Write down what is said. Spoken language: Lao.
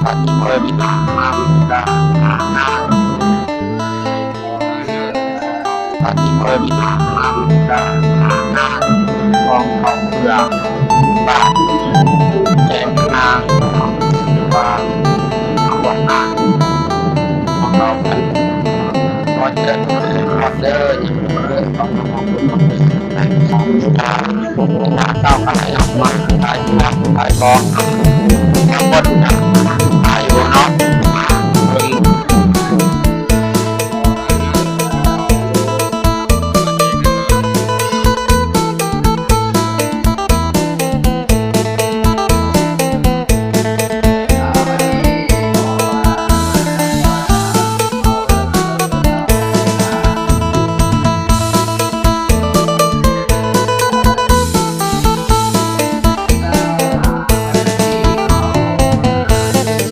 ປັດເພິ່ນມາການຫາງານ ປັດເພິ່ນມາການຫາງານ ຂອງເຂົາເພື່ອບ້ານແຕ່ງງານ ວ່າເອົາອອກມາຂອງເຮົາກັນ ຂໍເຊີນເດີ ເດີ ຂອງເຮົາ ຂອງເຮົາ ຂອງເຮົາ ຂອງເຮົາ ຂອງເຮົາ ຂອງເຮົາ ຂອງເຮົາ ຂອງເຮົາ ຂອງເຮົາ ຂອງເຮົາ ຂອງເຮົາ